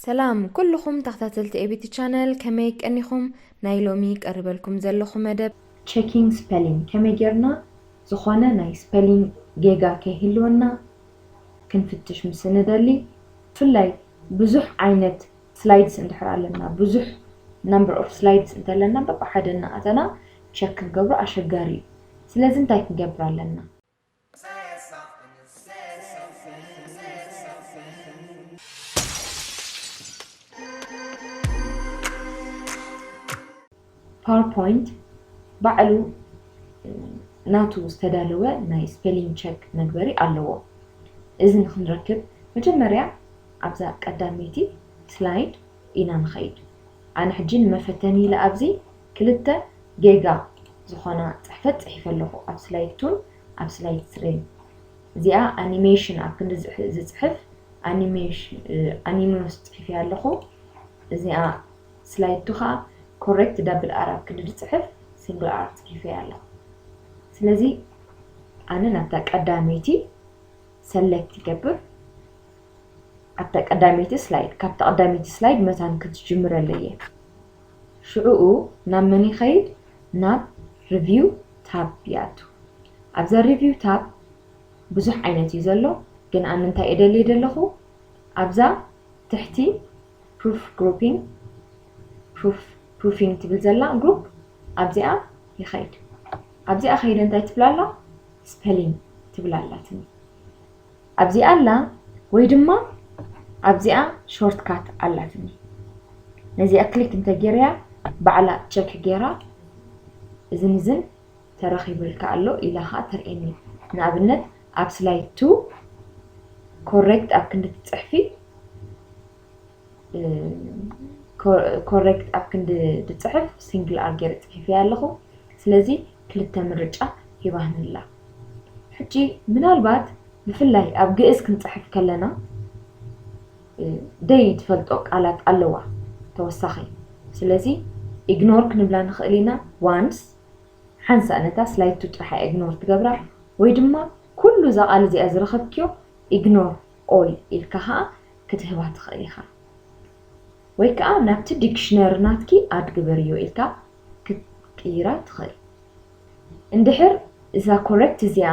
ሰላም ኩልኹም ተኸታተልቲ ኤቢቲ ቻነል፣ ከመይ ቀኒኹም? ናይ ሎሚ ቀሪበልኩም ዘለኹ መደብ ቸኪንግ ስፐሊንግ፣ ከመይ ጌርና ዝኾነ ናይ ስፐሊንግ ጌጋ ከይህልወና ክንፍትሽ ምስ ንደሊ፣ ብፍላይ ብዙሕ ዓይነት ስላይድስ እንድሕር ኣለና፣ ብዙሕ ናምበር ኦፍ ስላይድስ እንተለና፣ በብሓደ እናኣተና ቸክ ክንገብሮ ኣሸጋሪ እዩ። ስለዚ እንታይ ክንገብር ኣለና? ፓወርፖይንት ባዕሉ ናቱ ዝተዳለወ ናይ ስፔሊንግ ቸክ መግበሪ ኣለዎ። እዚ ንክንረክብ መጀመርያ ኣብዛ ቀዳመይቲ ስላይድ ኢና ንኸይድ። ኣነ ሕጂ ንመፈተኒ ኢለ ኣብዚ ክልተ ጌጋ ዝኾና ጽሕፈት ጽሒፈ ኣለኹ፣ ኣብ ስላይድ ቱን ኣብ ስላይድ ስሪን። እዚኣ ኣኒሜሽን ኣብ ክንዲ ዝሕ- ዝጽሕፍ ኣኒሜሽ- ኣኒሞስ ጽሒፈ ኣለኹ። እዚኣ ስላይድ ቱ ከዓ ኮሬክት ዳብል ኣር ኣብ ክንዲ ዝጽሕፍ ሲንግል ኣር ጽሒፈ ኣለኹ። ስለዚ ኣነ ናብታ ቀዳመይቲ ሰለክት ይገብር። ኣብታ ቀዳመይቲ ስላይድ፣ ካብታ ቀዳመይቲ ስላይድ መታን ክትጅምር ኣለየ። ሽዑኡ ናብ መን ይኸይድ? ናብ ሪቪው ታብ ይኣቱ። ኣብዛ ሪቪው ታብ ብዙሕ ዓይነት እዩ ዘሎ፣ ግን ኣነ እንታይ እደሊ ዘለኹ ኣብዛ ትሕቲ ፕሩፍ ግሩፒንግ ፕሩፍ ፕሩፊንግ ትብል ዘላ ግሩፕ ኣብዚኣ ይኸይድ። ኣብዚኣ ኸይደ እንታይ ትብላላ? ስፐሊንግ ትብላ ኣላትኒ። ኣብዚኣ ኣላ ወይ ድማ ኣብዚኣ ሾርትካት ኣላትኒ። ነዚኣ ክሊክ እንተ ጌርያ ባዕላ ቸክ ጌራ እዝን እዝን ተረኺብልካ ኣሎ ኢላ ኸዓ ተርእየኒ። ንኣብነት ኣብ ስላይድ ቱ ኮሬክት ኣብ ክንዲ ትጽሕፊ ኮሬክት ኣብ ክንዲ ዝጽሕፍ ሲንግል ኣር ገይረ ጽሒፈያ ኣለኹ። ስለዚ ክልተ ምርጫ ሂባህኒ ኣላ። ሕጂ ምናልባት ብፍላይ ኣብ ግእዝ ክንጽሕፍ ከለና ደይ ትፈልጦ ቃላት ኣለዋ ተወሳኺ። ስለዚ ኢግኖር ክንብላ ንኽእል ኢና። ዋንስ ሓንሳእ ነታ ስላይድ ቱ ጥራሕ ኢግኖር ትገብራ፣ ወይ ድማ ኩሉ እዛ ቃል እዚኣ ዝረኸብክዮ ኢግኖር ኦል ኢልካ ኸዓ ክትህባ ትኽእል ኢኻ። ወይ ከዓ ናብቲ ዲክሽነሪ ናትኪ ኣድ ግበርዮ ኢልካ ክትቅይራ ትኽእል። እንድሕር እዛ ኮሬክት እዚኣ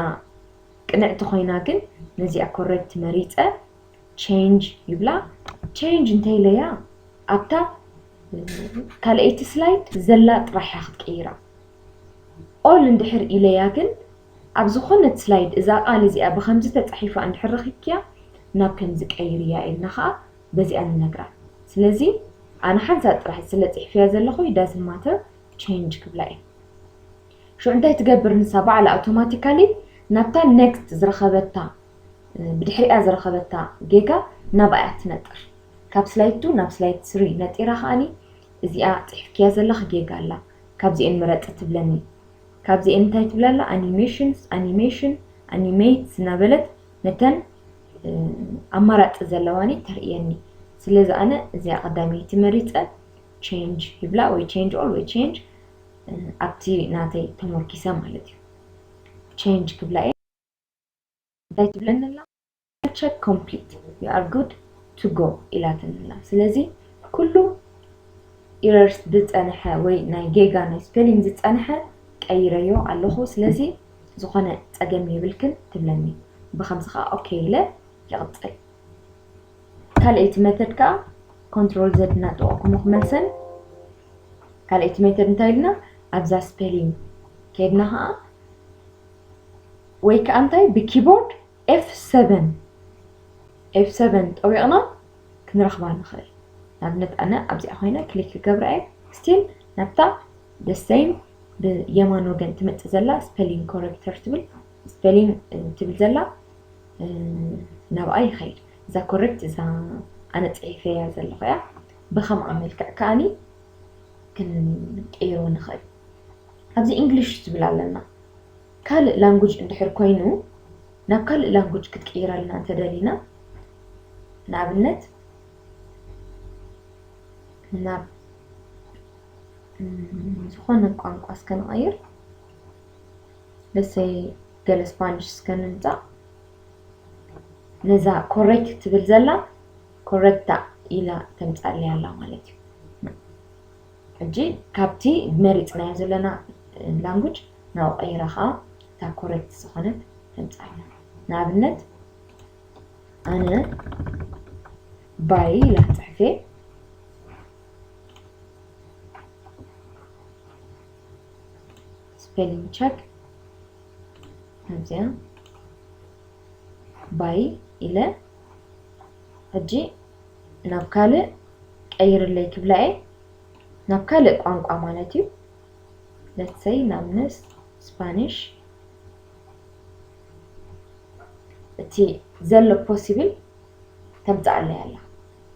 ቅንዕቲ ኮይና ግን ነዚኣ ኮሬክት መሪፀ ቼንጅ ይብላ። ቼንጅ እንተኢለያ ኣብታ ካልኣይቲ ስላይድ ዘላ ጥራሕ እያ ክትቅይራ። ኦል እንድሕር ኢለያ ግን ኣብ ዝኾነት ስላይድ እዛ ቃል እዚኣ ብኸምዚ ተፃሒፋ እንድሕር ረኺብክያ ናብ ከምዚ ቀይርያ ኢልና ኸዓ በዚኣ ንነግራ። ስለዚ ኣነ ሓንሳእ ጥራሕ ስለ ፅሒፈያ ዘለኹ ዳዝንት ማተር ቼንጅ ክብላ እየ። ሽዑ እንታይ ትገብር ንሳ ባዕላ ኣውቶማቲካሊ ናብታ ኔክስት ዝረኸበታ ብድሕሪኣ ዝረኸበታ ጌጋ ናብኣ እያ ትነጥር። ካብ ስላይድ ቱ ናብ ስላይድ ስሪ ነጢራ ከኣኒ እዚኣ ፅሒፍክያ ዘለኺ ጌጋ ኣላ ካብዚኤን ምረፂ ትብለኒ። ካብዚኤን እንታይ ትብላ ኣላ? ኣኒሜሽንስ፣ ኣኒሜሽን፣ ኣኒሜትስ እናበለት ነተን ኣማራፂ ዘለዋኒ ተርእየኒ። ስለዚ ኣነ እዚኣ ቀዳመይቲ መሪፀ ቼንጅ ይብላ ወይ ቼንጅ ኦል ወይ ቼንጅ ኣብቲ ናተይ ተመርኪሰ ማለት እዩ። ቼንጅ ክብላ እየ። እንታይ ትብለኒ ኣላ? ቸክ ኮምፕሊት you are good to go ኢላትኒ ኣላ። ስለዚ ኩሉ ኢረርስ ዝፀንሐ ወይ ናይ ጌጋ ናይ ስፔሊንግ ዝፀንሐ ቀይረዮ ኣለኹ። ስለዚ ዝኾነ ፀገም የብልክን ትብለኒ። ብኸምዚ ከዓ ኦኬ ኢለ ይቕፅል። ካልኣይቲ ሜተድ ከዓ ኮንትሮል ዘድ እናጠወቕኩ ክመልሰን። ካልኣይቲ ሜተድ እንታይ ኢልና ኣብዛ ስፔሊንግ ከይድና ከዓ ወይ ከዓ እንታይ ብኪቦርድ ኤፍ ሰቨን ኤፍ ሰቨን ጠዊቕና ክንረኽባ ንኽእል። ንኣብነት ኣነ ኣብዚኣ ኮይነ ክሊክ ክገብራ እየ። ስቲል ናብታ ደሰይም ብየማን ወገን ትመፅእ ዘላ ስፔሊንግ ኮረክተር ትብል ስፔሊንግ ትብል ዘላ ናብኣ ይኸይድ። እዛ ኮረክት እዛ ኣነ ፅሒፈያ ዘለኹ እያ። ብኸምኣ መልክዕ ከኣኒ ክንቀይሮ ንኽእል። ኣብዚ ኢንግሊሽ ዝብል ኣለና። ካልእ ላንጉጅ እንድሕር ኮይኑ ናብ ካልእ ላንጉጅ ክትቅይረልና እንተደሊና ንኣብነት ናብ ዝኾነ ቋንቋ እስከ ንቐይር። ለሰይ ገለ ስፓኒሽ እስከ ንምጻእ። ነዛ ኮሬክት ትብል ዘላ ኮሬክታ ኢላ ተምጻለይ ኣላ ማለት እዩ። ሕጂ ካብቲ መሪጽናዮ ዘለና ላንጉጅ ናብ ቀይራ ከዓ እታ ኮሬክት ዝኾነት ተምጻልና። ንኣብነት ኣነ ባይ ኢላ ጽሕፌ ስፔሊንግ ቸክ ኣብዚኣ ባይ ኢለ ሕጂ ናብ ካልእ ቀይርለይ ክብላ እየ። ናብ ካልእ ቋንቋ ማለት እዩ። ለትሰይ ናብ ንስ ስፓኒሽ እቲ ዘሎ ፖሲብል ተምፅኣለይ ኣላ።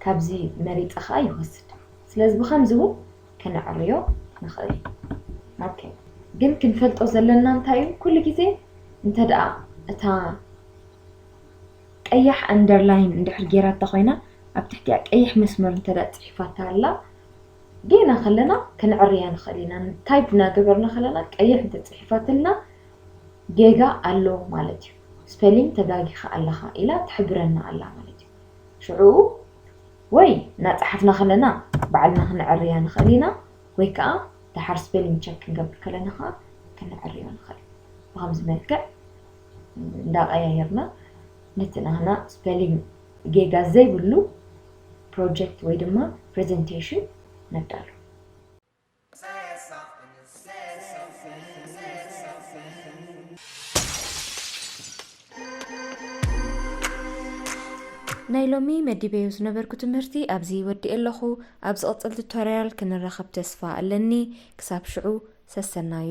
ካብዚ መሪፀ ከዓ ይወስድ። ስለዚ ብከምዚ እውን ከነዕርዮ ንኽእል። ኦኬ፣ ግን ክንፈልጦ ዘለና እንታይ እዩ? ኩሉ ግዜ እንተ ደኣ እታ ቀያሕ ኣንደርላይን እንድሕር ጌራታ ኮይና ኣብ ትሕቲኣ ቀይሕ መስመር እንተ ደኣ ፅሒፋታ ኣላ ጌና ከለና ክንዕርያ ንኽእል ኢና። ታይፕ እናገበርና ከለና ቀይሕ እንተ ፅሒፋትልና ጌጋ ኣሎ ማለት እዩ። ስፔሊንግ ተጋጊኻ ኣለኻ ኢላ ትሕብረና ኣላ ማለት እዩ። ሽዑ ወይ እናፀሓፍና ከለና ባዕልና ክንዕርያ ንኽእል ኢና ወይ ከዓ ደሓር ስፔሊንግ ቸክ ክንገብር ከለና ከዓ ክንዕርዮ ንኽእል። ብኸምዚ መልክዕ እንዳቐያየርና ነቲ ናህና ስፔሊንግ ጌጋ ዘይብሉ ፕሮጀክት ወይ ድማ ፕሬዘንቴሽን ነዳሉ። ናይ ሎሚ መዲበዮ ዝነበርኩ ትምህርቲ ኣብዚ ወዲኤ ኣለኹ። ኣብ ዝቕጽል ቱቶርያል ክንራኸብ ተስፋ ኣለኒ። ክሳብ ሽዑ ሰሰናዩ።